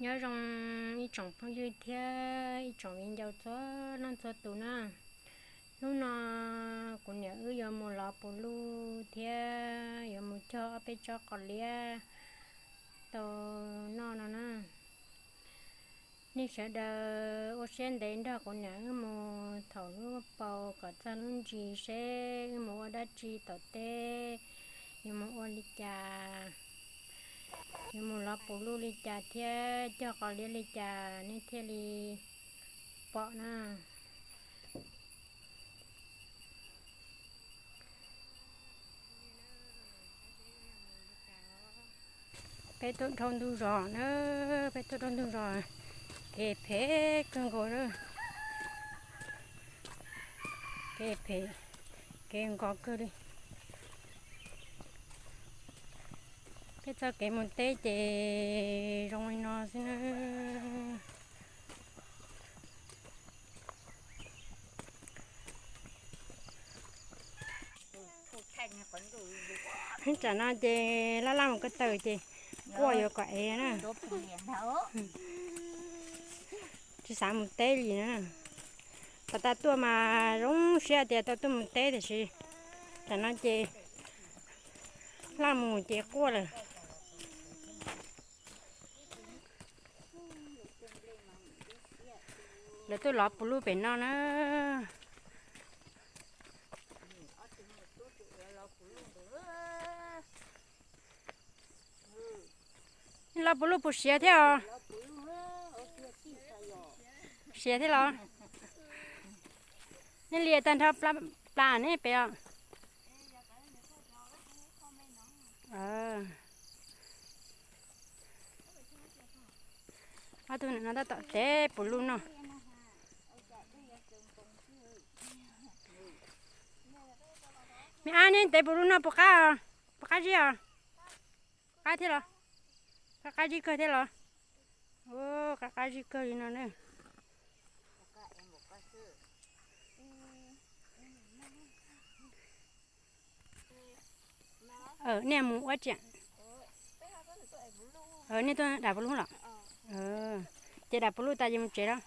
Nyob zoo ib tsoom phooj ywg thiab ib tsoom viv ncaus txhua leej txhua tus na. Hnub no kuv niam wb yuav mus lov puv luj thiab yuav mus cog ob peb tsob qos liab tau noj no na. Nej sawv daws ua siab ntev nrog kuv niam wb mus thaum lub paus kom txog lub ntsis seb wb mus ua dab tsi tom teb, yuav mus ua li cas, yuav mus lov puv luj li cas thiab cog qos liab li cas nej thiaj li pom na. Peb tuaj dhau ntug zos na, peb tuaj dhau ntug zos, kev phem kawg nkaus, kev phem, kev nkos kawg li. Peb txoj kev mus teb ces zoo li no xwb na. Tam no ces laj laj mus ko taw ces quaj yuav kom ev na. Tsis xav mus teb li na. Pas tas tuaj mas zoo siab tias tau tuaj mus teb tiam sis tam no ces laj mus ces quaj lawm. Lawv tuaj lov puv luj pem no na. Lov puv luj puas siav thiab os? Siav thiab los? Nej liam tag nrho plas ne pem os. Ob tug no tab tom tev puv luj no. Me ab, neb tev puv luj no puas qab, puas qab zib os? Qab thiab los? Qab qab zib kawg thiab los? Qab qab zib kawg li no na. Nej mus ua tsi? Nej tuaj dam puv luj los? Ces dam puv luj tas ces mus tsev los?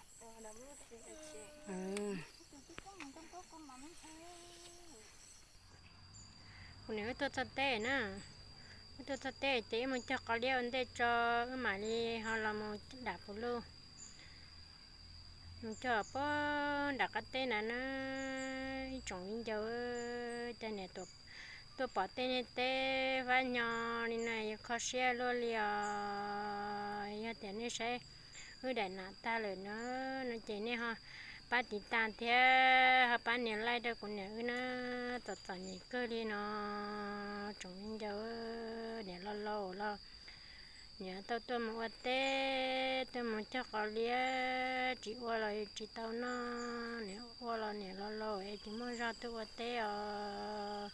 Kuv niam wb tuaj txog teb na, wb tuaj txog teb ces wb mus cog qos liab ua ntej tso, wb mam li ho los mus dam puv luj. Mus cog puag nram qab teb na na, ib tsoom viv ncaus, cov niam tuaj pom tej niag teb fab nyo li no yuav kho siab luaj li os. Yog tias nej saib wb daim nam tag lawm na, no ces nej ho pab tiv tas thiab ho pab nias like rau kuv niam wb na, txom txom nyem kawg li no, tsoom viv ncaus, niam laus laus los niam tau tuaj mus ua teb, tuaj mus cog qos liab, tsis ua los tsis tau noj, niam ua los niam laus laus es tsis muaj zog tuaj ua teb os,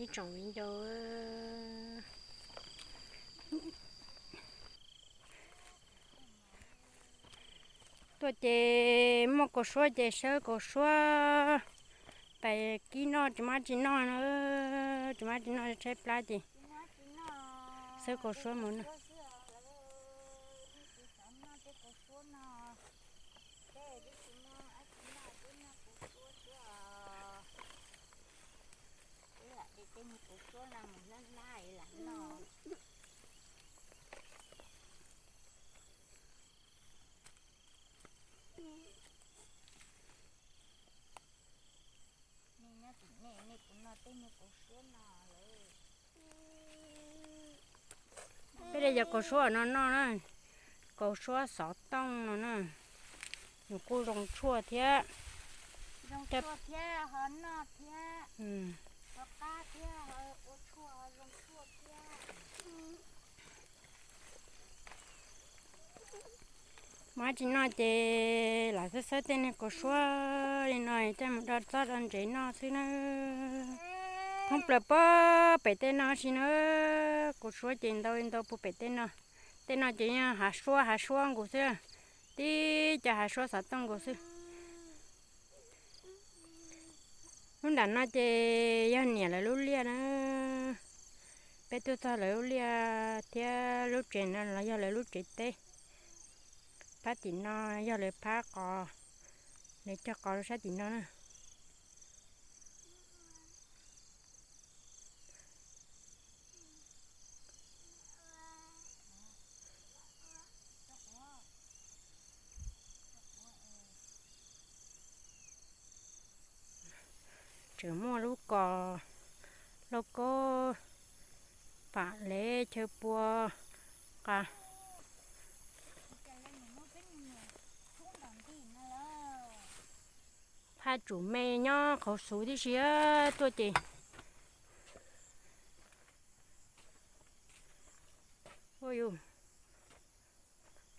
ib tsoom viv ncaus. Tuaj ces muaj kaus suab ces sawb kaus suab pais kib noj, tsis muaj dab tsi noj na, tsis muaj dab tsi noj tshaib plab ces sawb kaus suab mus na. Peb li cov kaus suab no noj na, kaus suab xov tooj no na, nws kuj zoo tshuaj thiab. Muaj dab tsi noj ces lam xawb xawb tej niag kaus suab li no coj mus do txob do ntsev noj xwb na. Thoob plaws puag pem tej no si na, kaus suab ces ntau li ntau puag pem tej no. Tej no ces yog hav suab hav suab nkaus xwb, tib co hav suab xov tooj nkaus xwb. Lub nram no ces yog niam lawv lub liaj na. Peb tuaj txog lawv lub liaj thiab lub tsev no los yog lawv lub tsev teb. Phab tim no yog lawv phab qos, lawv cog qos rau sab tim no na. Tseem muaj lub kos lauj kaub pam lev chaw pua qa. Phab tsum me nyob qhov xuv tib si tuaj ces. Ua yus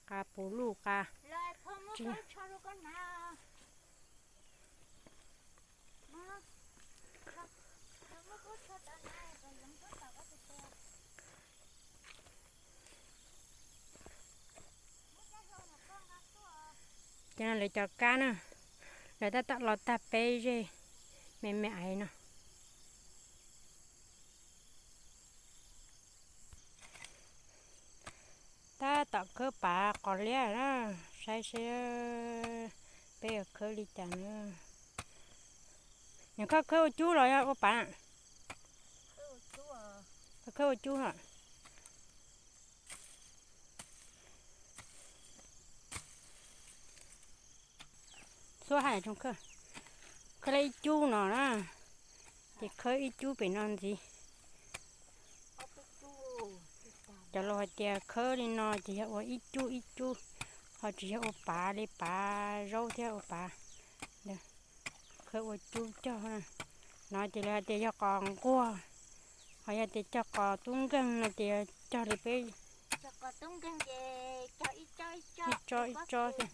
qa puv luj qa. Cov no lawv cov kab na, lawv tab tom los tag peb zej me me aiv no. Tab tom khawb pav qos liab na, saib seb peb yuav khawb li cas na. Nws koj khawb ua cub los yog ua pav? Koj khawb ua cub. Xub hais tsoom khawb, khawb ib cub no na, ces khawb ib cub pem no ntxiv. Cov laus hais tias khawb li no ces yog ua ib cub ib cub, ho tsis yog ua pav li pav zaub thiab ua pav. Khawb ua cub cog na. No ces lawv hais tias yog qos nquag, ho yog tias cog qos tub nkeeg no ces cog li peb ib tsob ib tsob xwb.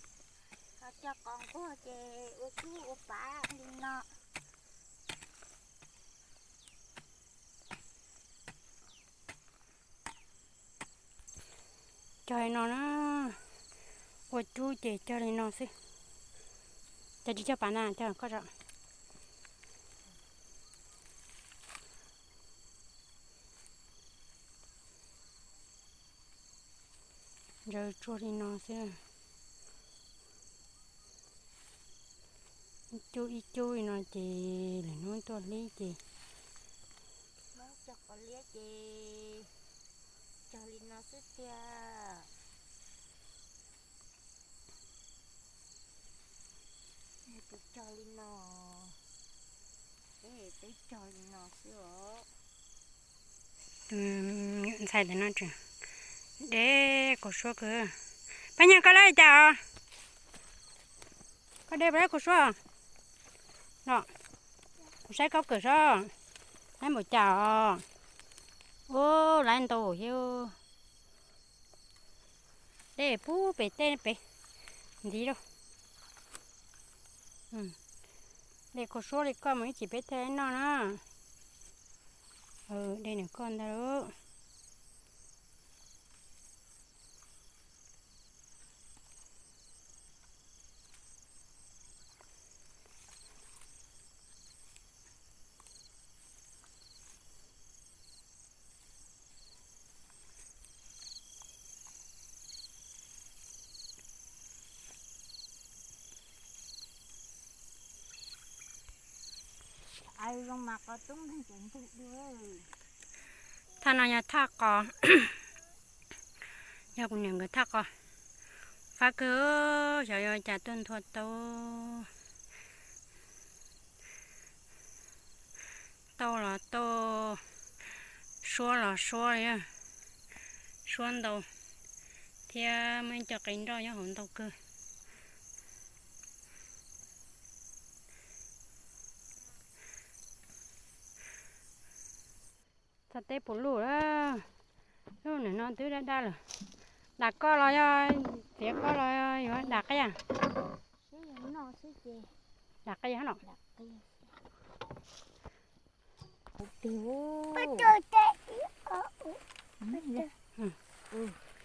Cog li no na, ua cub ces cog li no xwb. Cov tsis cog pav na, cog koj tso. Ntsaws tsuag li no xwb. Ib cub ib cub li no ces lwm hnub tuaj hlib ces. Cog qos liab ces cog li no xwb tiag. Tus cog li no, peb cog li no xwb os. Ntxhais ntawm no tseem de kaus suab kawg. Paj Nyiag, koj lab li cas os? Koj de puas lab kaus suab? Kuv saib koj kawm sob, lab npaum cas os? Ub, lab ntau thiab. De pub pem tej pem ntxiv lauj. De kaus suab li koj mus ib chim peb thiaj noj na. De nws koj ntag lauj. Thaj no yog thaj qos, yog kuv niam nkawd thaj qos. Fab kawg, xyov yuav cas tuaj nthua tau. Tau los tau, suab los suab li, suab ntau thiab muaj ib co qe nroj nyob hauv ntau kawg. Txog teb puv luj lawm, lub nws no twb daj daj lawm. Dam koj los yog txiav koj los yuav dam qia? Dam qia no.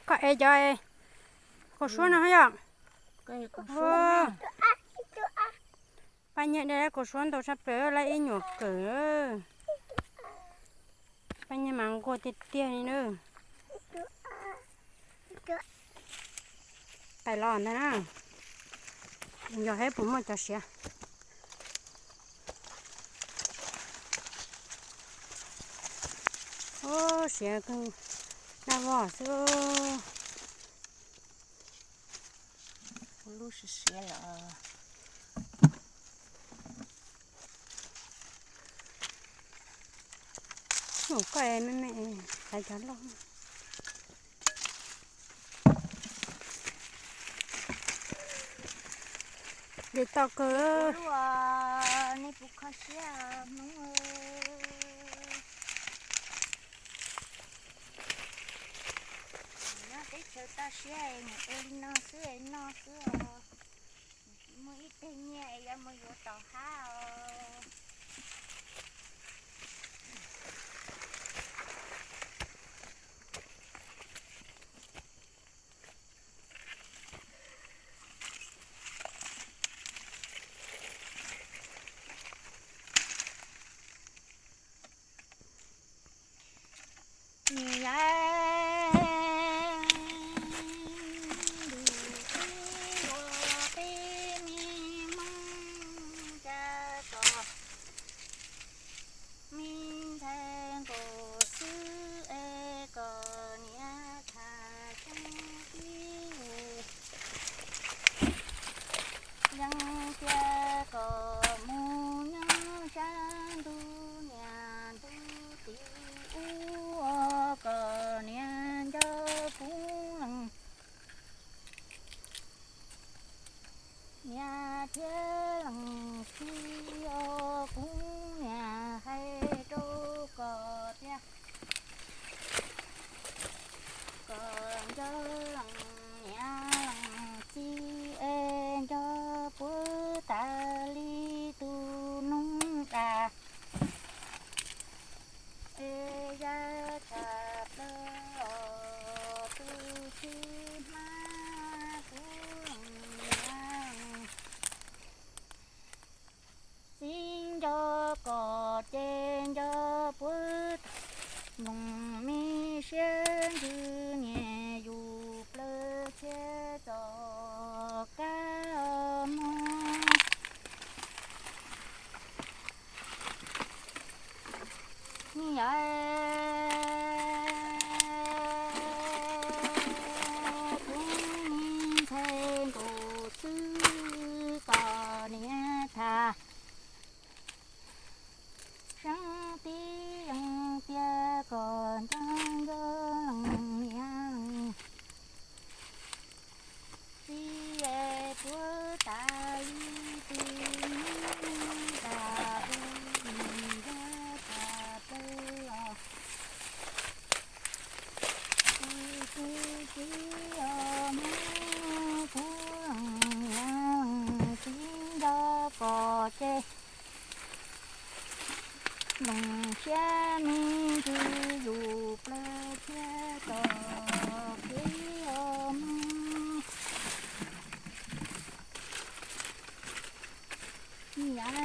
Koj ev cov kaus suab no yom. Paj Nyiag de kaus suab ntau tshaj plaws, lab ib nyuam kawm. Paj Nyiag mas nquag tiag tiag li na. Tais los ntag na, yog hab puas muaj cov siav. Ub, siav kawg, daj vog xwb. Lub siav siav lawm. Hnub koj me me, hais cov loj. Li toj kawg. Nej puas kho siab Hmoob? Nyob teb chaws toj siab es mus ua li no xwb es noj xwb os. Tsis muaj ib teg nyiaj es yuav mus yuav tom hab os. Nws yog ntu ib ua peb me Hmoob caj kom me ntxhais nkaus xwb es kom niam tham xyoo tib mus. Yeej tias kom mus nyob sab ntuj niam ntuj txiv ub os, kom niam nco kuv leej niam thiab leej txiv os. Kuv niam hais rau koj tias kom nco leej niam leej txiv es nco puag tas li tus noob das es ya tshaj plaws os. Tus tsis hmab kuv leej niam txiv nco koj ces nco puag tas. Nplooj me siab ntsws niam yus plawv tshiab txoj kab os mog. Yog kuv me ntxhais nkaus xwb kom niam tham seeb tib yees tias kom nco nco leej niam leej txiv es puag tas li tus noob das es nco tshaj plaws os. Tus tsis hmab kuv leej niam leej txiv nco koj ces nplooj siab me ntsws yus plawv tshiab txoj kev os mog. Yog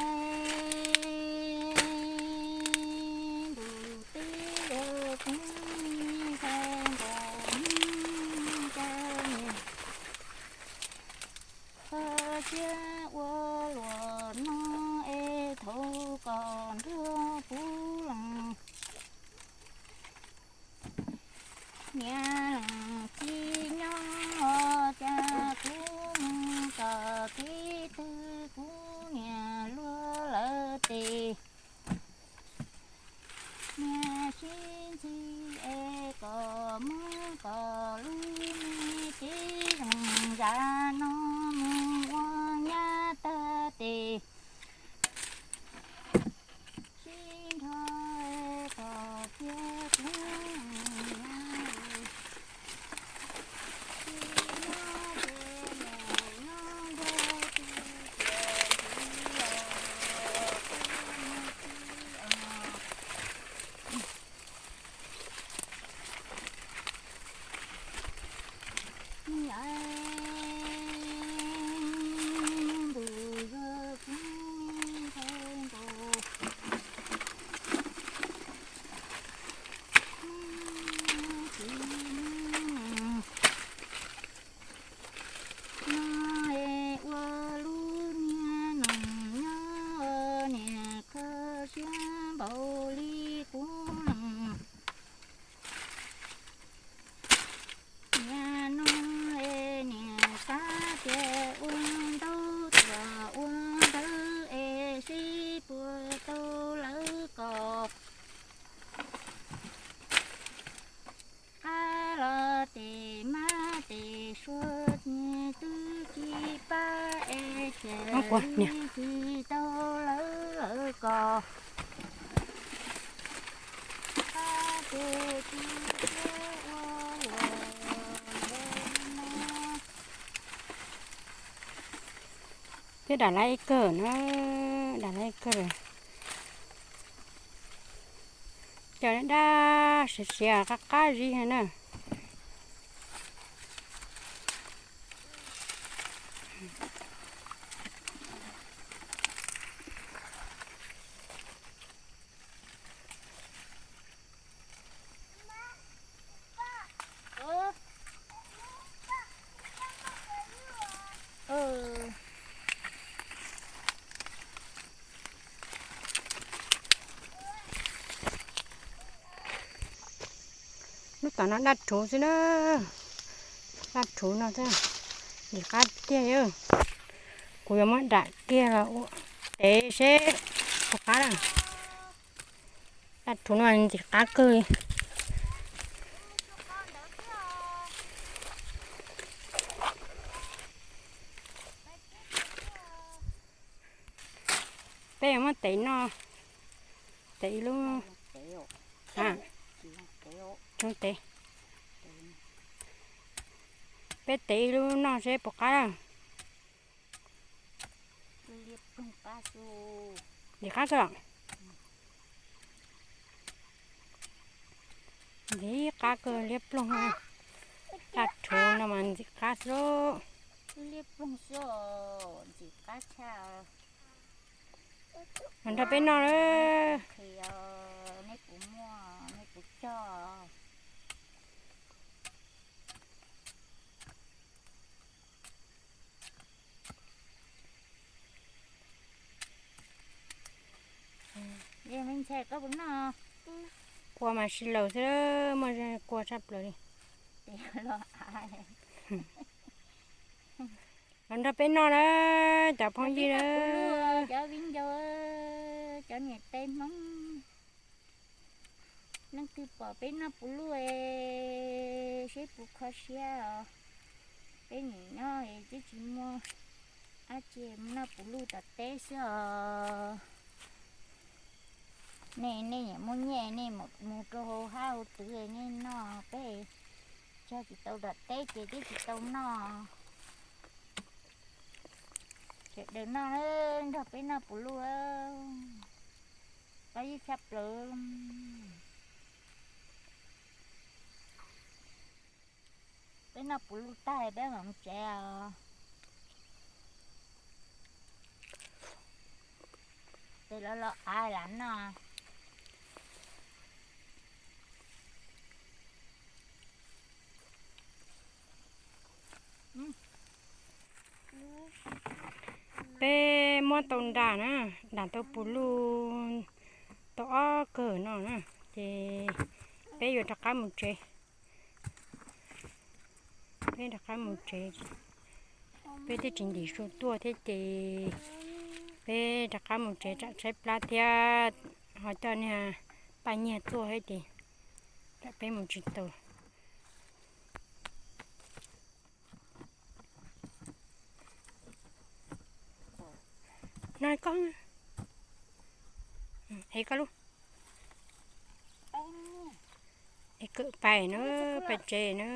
ntu teb kuv me ntxhais nkaus mus caw niam kho siab ua luaj no es thaum koj nrog kuv leej niam leej txiv nyob cas kuv mus tom kev twg kuv niam luag lawm tes. Niam sib ntxhi es kom muab koj lub me kev zoo zam no mus ua nyab tag tes. Sib nrho es koj cia kuv niam tsis nyob ces mus nyob nrog tus txiv los kuv niam txiv os. Yog Ua niam, tsis tau lawv lawv ko, qab ces tsis tau ua luaj. Twb dam lab ib kawg na, dam lab ib kawg lawm. Cov dab siav siav qab qab zib na. Lub tom no daj rhuv xwb na, daj rhuv no xwb, ntim qab tiag. Kuv yuav muab dam kiag los ua tev seb puas qab na. Daj rhuv no ntim qab kawg li. Peb yuav muab tev noj, tev ib lub, a, tsob tev. Peb tev ib lub noj seb puas qab. Ntxim qab kawg. Ntxim qab kawg liab ploog. Daj rhuv no mas ntxim qab xwb. Liab ploog xwb, ntxim qab tshaj. Los nrog peb noj lawm. Nej puas muaj, nej puas cog? Kua mas si laws xwb, muaj kua tshaj plaws li. Los nrog peb noj na, cov phooj ywg na. Cov viv ncaus, cov niam tais Hmoob, leej twg pom peb noj puv luj es seb puas kho siab os. Peb nim nyob es twb tsis muaj dab tsi, noj puv luj tom teb xwb os. Nej, nej niam muaj nyiaj nej mus rau hauv hab hauv twg nej noj, peb cog tsis tau tom teb ces twb tsis tau noj. Sawv daws noj, nrog peb noj puv luj, qab zib tshaj plaws. Peb noj puv luj tag peb mam mus tsev os. Ces los los av lam noj. Peb muab tau nram na, nram tau puv luj tau ob kawm no na, ces peb yuav rov qab mus tsev. Peb rov qab mus tsev, peb twb tsis ntim su tuaj thiab ces peb rov qab mus tsev tsam tshaib plab thiab ho coj niag Paj Nyiag tuaj thiab ces tsam peb mus tsis tau. No koj, es koj lub, es kawm pais na, pais tsev na.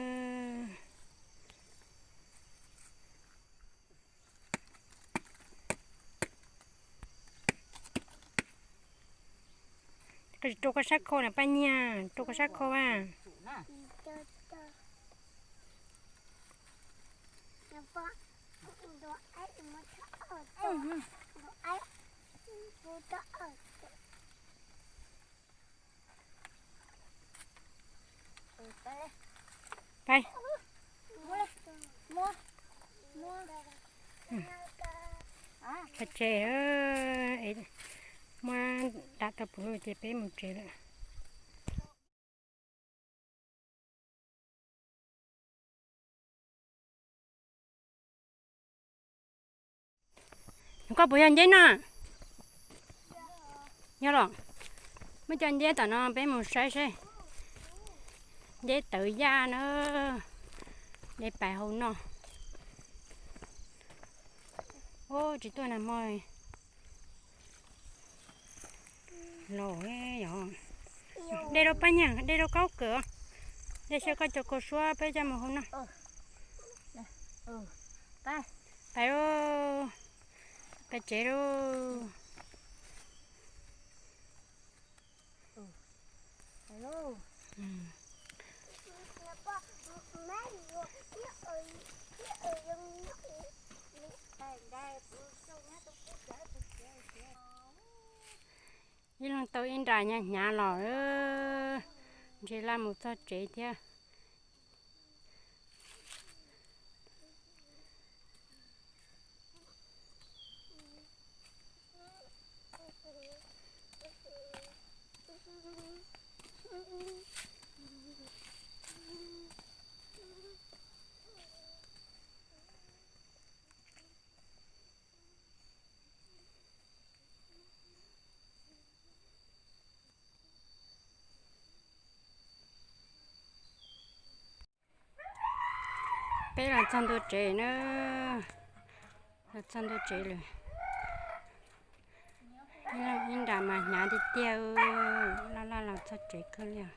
Koj tsis rau koj sab khau na Paj Nyiag, rau koj sab khau a. Pais. Pais tsev, muab dam tau puv luj ces peb mus tsev lawm. Koj puas yog nceb no? Yog los, muab cov nceb tom no peb mus saib seb. Nceb tawv yaj na, de pais hau noj. Tsis tuaj nag hmo los yog. De rau Paj Nyiag, de rau Kaub Kawm, de xyaw koj cov kaus suab peb coj mus hau noj. Pais lauj, pais tsev lauj. Ib leeg tau ib nra hnyav hnyav los, ntshe laj mus txog tsev thiab. Peb los txog ntua tsev na, los txog ntua tsev lawm. Ib nra mas hnyav tiag tiag, laj laj los txog tsev kawg li os.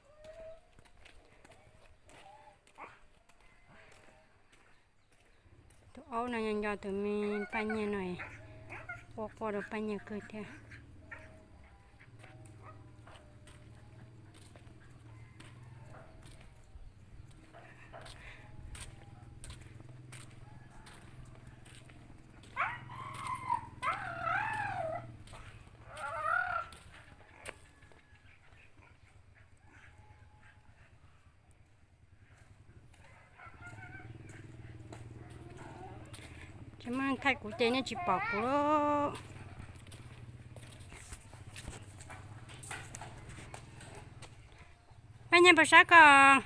Tus aub no nco nco tus me Paj Nyiag no, ua quaj rau Paj Nyiag kawg thiab. Tsis muaj thaij kuv ces nej tsis pom kuv lauj. Paj Nyiag puas sab koj?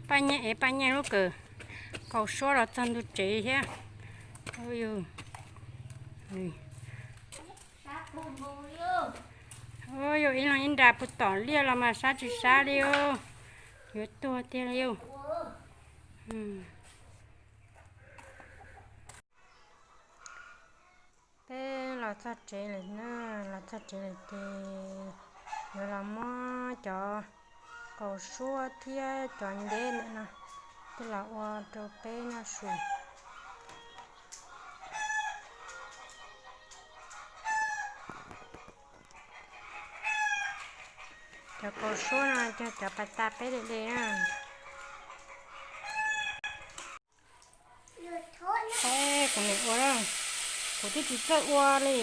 Paj Nyiag es Paj Nyiag lub kawm kaus suab los txog ntua tsev thiab. Yog ib leeg ib nra puag tom liaj los mas sab tsis sab li os. Yuav tuag tiag li os. Peb los txog tsev lawm na, los txog tsev lawm ces yuav los muab cov kaus suab thiab cov nceb ntawm no coj los ua rau peb noj su. Cov kaus suab no cog cov pas tas peb de de na. Saib kuv niam ua, kuv twb tsis txawj ua li.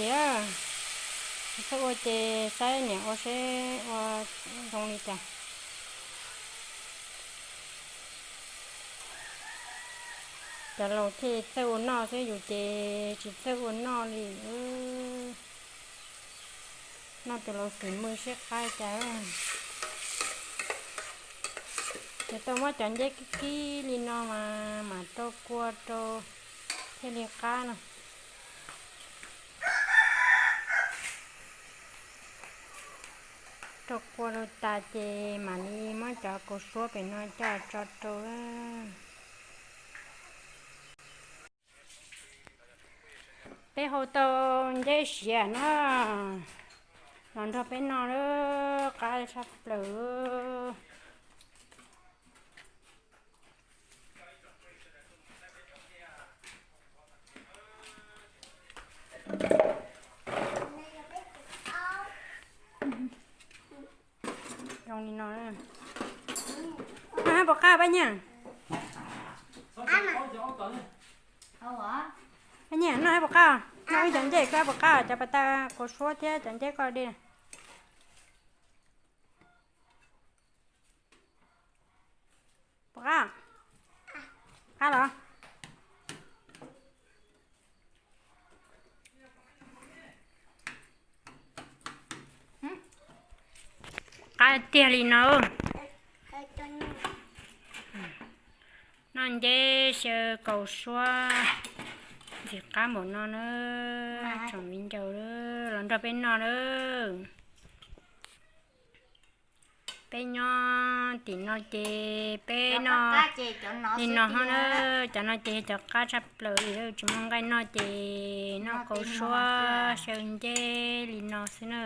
Tsis txawj ua ces saib niam ua seb ua zoo li cas. Cov laus thiaj txawj ua noj xwb, yus ces tsis txawj ua noj li. Noj tus laus xim mws siab qab cas. Ces tau muab cov nceb kib kib li no mas mam rau kua rau thiaj li qab no. Rau kua rau tas ces mam li muab cov kaus suab pem no coj tso rau. Peb hau tau nceb siav na, los nrog peb noj lawm, qab tshaj plaws. Zoo li no. Noj hab puas qab Paj Nyiag? Paj Nyiag, noj hab puas qab? Noj ib cov nceb koj hab puas qab? Cov pas tas kaus suab thiab cov nceb koj de. Puas qab? Qab los? Qab tiag li no. Noj nceb xyaw kaus suab ntxim qab npaum no na. Tsoom viv ncaus, los nrog peb noj lawm. Peb nyob tim no ces peb noj li no hos na. Cov no ces cov qab tshaj plaws li, tsis muaj nqaij noj ces noj kauv suab xyaw nceb li no xwb na.